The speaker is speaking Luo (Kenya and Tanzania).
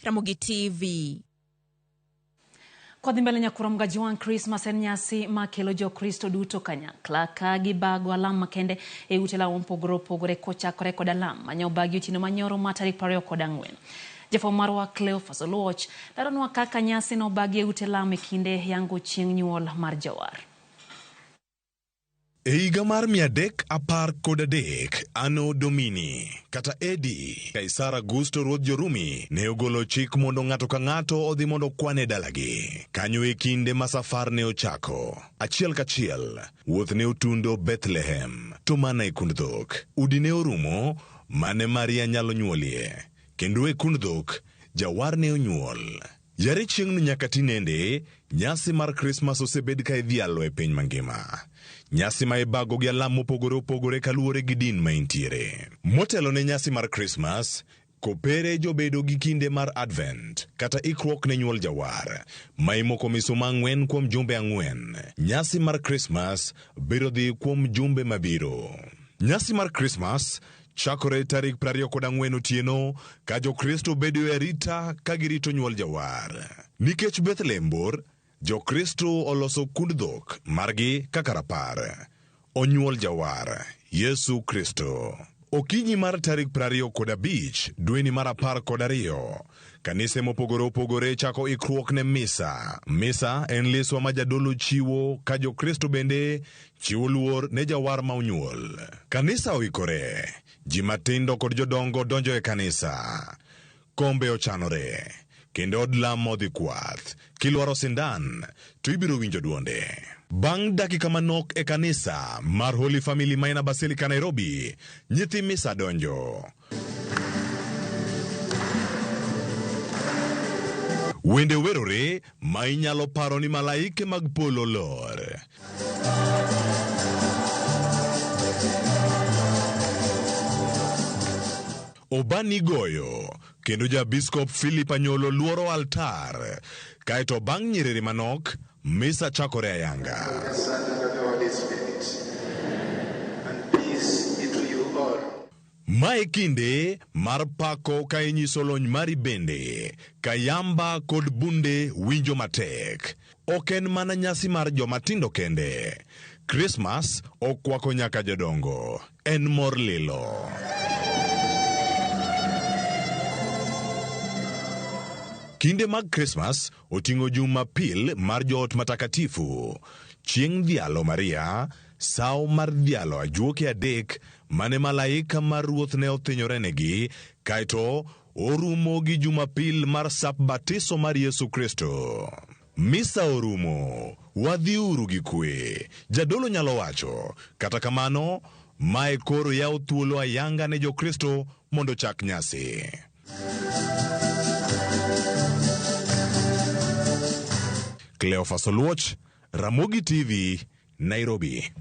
Ramogi TV. Kodhi mbele nyakuro Mgajwang' Krismas en nyasi makelo jokristo duto kanyakla ka gibago alam makende e ute lamo mopogore opogore kochakore kod alam manyobagi otieno manyoro ma tarik 24. Jafwambo marwa Cleophas Oluoch leronwa kaka nyasi nobagi e ute lamo e kinde yango chieng' nyuol mar jawar. E higa mar 313 Anno Domini, kata AD, Kaisar Augusto ruodh Jo-Rumi ne ogolo chik mondo ng'ato ka ng'ato odhi mondo okwan e dalagi. Kanyo e kinde ma safar ne ochako. Achiel kachiel, wuoth ne otundo Bethlehem, to mana e kund dhok. Udi ne orumo mane Maria nyalo nyuolie, kendo e kund dhok, Jawar ne onyuol. Yare chieng'no nyaka tinende, nyasi mar Krismas osebed ka idhialo e piny mangima. Nyasi ma ibago gi alam mopogore opogore kaluwore gi din ma intiere. Motelo ne nyasi mar Krismas, kopere jobedo gi kinde mar Advent, kata ikruok ne nyuol jawar, ma imoko misuma ang'wen kuom jumbe ang'wen. Nyasi mar Krismas biro dhi kuom jumbe mabiro. Nyasi mar Krismas chakore tarik 24 otieno ka Jokristo bedo e arita ka girito nyuol jawar. Nikech Bethlehem bor, Jokristo oloso kund dhok margi kaka rapar. Onyuol jawar, Yesu Kristo. Okinyi mar tarik 25 dweni mar 12, kanise mopogore opogore chako ikruok ne misa. Misa en liswa ma jadolo chiwo ka Jokristo bende chiwo luor ne jawar ma onyuol. Kanisa oikore. Ji matindo kod jodongo donjo e kanisa. Kombe ochanore. Kendo od lamo odhi kwath. Kilwaro sindan, to ibiro winjo duonde. Bang' dakika manok e kanisa mar Holy Family Minor Basilica Nairobi, nyithi misa donjo. Wende werore ma inyalo paro ni malaike mag polo lor. Obani goyo kendo jabiskop Philip Anyolo luoro altar. Kaeto bang' nyiriri manok, misa chakore ayanga. The Son and of the Holy Spirit. And peace be to you all. Mae kinde mar pako ka inyiso lony mari bende, kayamba kod bunde winjo matek. Ok en mana nyasi mar joma tindo kende. Krismas okwako nyaka jodongo. En mor lilo. Kinde mag Krismas oting'o Jumapil mar joot matakatifu, chieng' dhialo Maria, sawo mar dhialo ajuoke adek mane malaika mar Ruoth ne othinyorenegi, kaeto orumo gi Jumapil mar sap batiso mar Yesu Kristo. Misa orumo, wadhiuru gi kwe, jadolo nyalo wacho. Kata kamano, mae koro yawo thuolo ayanga ne Jokristo mondo ochak nyasi. Cleophas Oluoch, Ramogi TV, Nairobi.